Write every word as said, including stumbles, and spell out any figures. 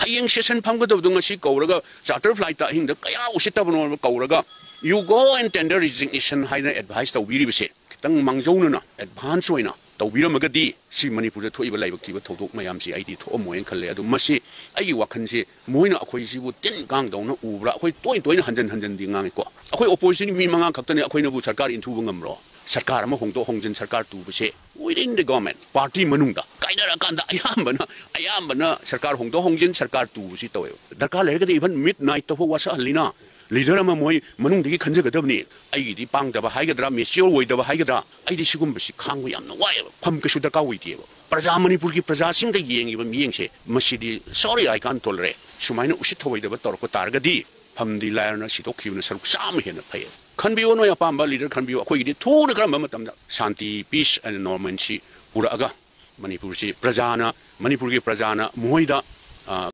ꯍꯌꯦꯡ ꯁꯦꯁꯟ ꯐꯝꯒꯗꯕꯗꯣ ꯉꯁꯤ ꯀꯧꯔꯒ ꯆꯥꯔꯇꯔ ꯐ꯭ꯂꯥꯏꯠꯇ ꯑꯍꯤꯡꯗ ꯀꯌꯥ ꯎꯁꯤꯠꯇꯕꯅꯣ ꯀꯧꯔꯒ "You go and tender resignation" ꯍꯥꯏꯅ ꯑꯦꯗꯚꯥꯏꯁ ꯇꯧꯕꯤꯔꯤꯕꯁꯦ ꯈꯤꯇꯪ ꯃꯥꯡꯖꯧꯅꯅ ꯑꯦꯗꯚꯥꯟꯁ ꯑꯣꯏꯅ ꯇꯧꯕꯤꯔꯝꯃꯒꯗꯤ ꯁꯤ ꯃꯅꯤꯄꯨꯔꯗ ꯊꯣꯛꯏꯕ ꯂꯥꯏꯕꯛ ꯊꯤꯕ ꯊꯧꯗꯣꯛ ꯃꯌꯥꯝꯁꯤ ꯑꯩꯗꯤ ꯊꯣꯛꯑꯝꯃꯣꯏꯅ ꯈꯜꯂꯦ꯫ ꯑꯗꯨ ꯃꯁꯤ ꯑꯩꯒꯤ ꯋꯥꯈꯜꯁꯤ ꯃꯣꯏꯅ ꯑꯩꯈꯣꯏꯁꯤꯕꯨ ꯇꯤꯟ ꯀꯥꯡꯗꯧꯅ ꯎꯕ꯭ꯔꯥ? ꯑꯩꯈꯣꯏ ꯇꯣꯏꯅ ꯇꯣꯏꯅ ꯍꯟꯖꯟ ꯍꯟꯖꯟꯗꯤ ꯉꯥꯡꯉꯤꯀꯣ꯫ ꯑꯩꯈꯣꯏ ꯑꯣꯄꯣꯖꯤꯁꯟꯒꯤ ꯃꯤ ꯃꯉꯥ ꯈꯛꯇꯅꯤ, ꯑꯩꯈꯣꯏꯅꯕꯨ ꯁꯔꯀꯥꯔ ꯏꯟꯊꯨꯕ ꯉꯝꯕ꯭ꯔꯣ? ꯁꯔꯀꯥꯔ ꯑꯃ ꯍꯣꯡꯗꯣꯛ ꯍꯣꯡꯖꯤꯟ ꯁꯔꯀꯥꯔ ꯇꯨꯕꯁꯦ within the government, ꯄꯥꯔꯇꯤ ꯃꯅꯨꯡꯗ ꯀꯥꯏꯅꯔꯀꯥꯟꯗ ꯑꯌꯥꯝꯕꯅ, ꯑꯌꯥꯝꯕꯅ ꯁꯔꯀꯥꯔ ꯍꯣꯡꯗꯣꯛ ꯍꯣꯡꯖꯤꯟ ꯁꯔꯀꯥꯔ ꯇꯨꯕꯁꯤ ꯇꯧꯋꯦꯕ꯫ ꯗꯔꯀꯥꯔ ꯂꯩꯔꯒꯗꯤ even midnight ꯇ ꯐꯥꯎ ꯋꯥꯁꯛꯍꯜꯂꯤꯅ꯫ ꯂꯤꯗꯔ ꯑꯃ ꯃꯣꯏ ꯃꯅꯨꯡꯗꯒꯤ ꯈꯟꯖꯒꯗꯕꯅꯤ꯫ ꯑꯩꯒꯤꯗꯤ ꯄꯥꯡꯗꯕ ꯍꯥꯏꯒꯗ꯭ꯔꯥ, ꯃꯦꯆꯤꯌꯣꯔ ꯑꯣꯏꯗꯕ ꯍꯥꯏꯒꯗ꯭ꯔꯥ, ꯑꯩꯗꯤ ꯁꯤꯒꯨꯝꯕꯁꯤ ꯈꯥꯡꯕ ꯌꯥꯝꯅ ꯋꯥꯏꯑꯦꯕ꯫ ꯐꯝ ꯀꯩꯁꯨ ꯗꯔꯀꯥꯔ ꯑꯣꯏꯗꯦꯕ꯫ ꯄ꯭ꯔꯖꯥ, ꯃꯅꯤꯄꯨꯔꯒꯤ ꯄ꯭ꯔꯖꯥꯁꯤꯡꯗ ꯌꯦꯡꯉꯤꯕ ꯃꯤꯠꯌꯦꯡꯁꯦ ꯃꯁꯤꯗꯤ sorry, I can't tolerate꯫ ꯁꯨꯃꯥꯏꯅ ꯎꯁꯤꯠ ꯊꯧꯑꯣꯏꯗꯕ ꯇꯧꯔꯛꯄ ꯇꯥꯔꯒꯗꯤ ꯐꯝꯗꯤ ꯂꯥꯏꯔꯅ ꯁꯤꯗꯣꯛꯈꯤꯕꯅ ꯁꯔꯨꯛ ꯆꯥꯝꯃ ꯍꯦꯟꯅ ꯐꯩ꯫ ꯈꯟꯕꯤꯌꯨ, ꯅꯣꯏ ꯑꯄꯥꯝꯕ ꯂꯤꯗꯔ ꯈꯟꯕꯤꯌꯨ꯫ ꯑꯩꯈꯣꯏꯒꯤꯗꯤ ꯊꯨꯅ ꯀꯔꯝꯕ ꯃꯇꯝꯗ ꯁꯥꯟꯇꯤ, peace and normalcy ꯄꯨꯔꯛꯑꯒ ꯃꯅꯤꯄꯨꯔꯁꯤ ꯄ꯭ꯔꯖꯥꯅ, ꯃꯅꯤꯄꯨꯔꯒꯤ ꯄ꯭ꯔꯖꯥꯅ ꯃꯣꯏꯗ, ꯑ,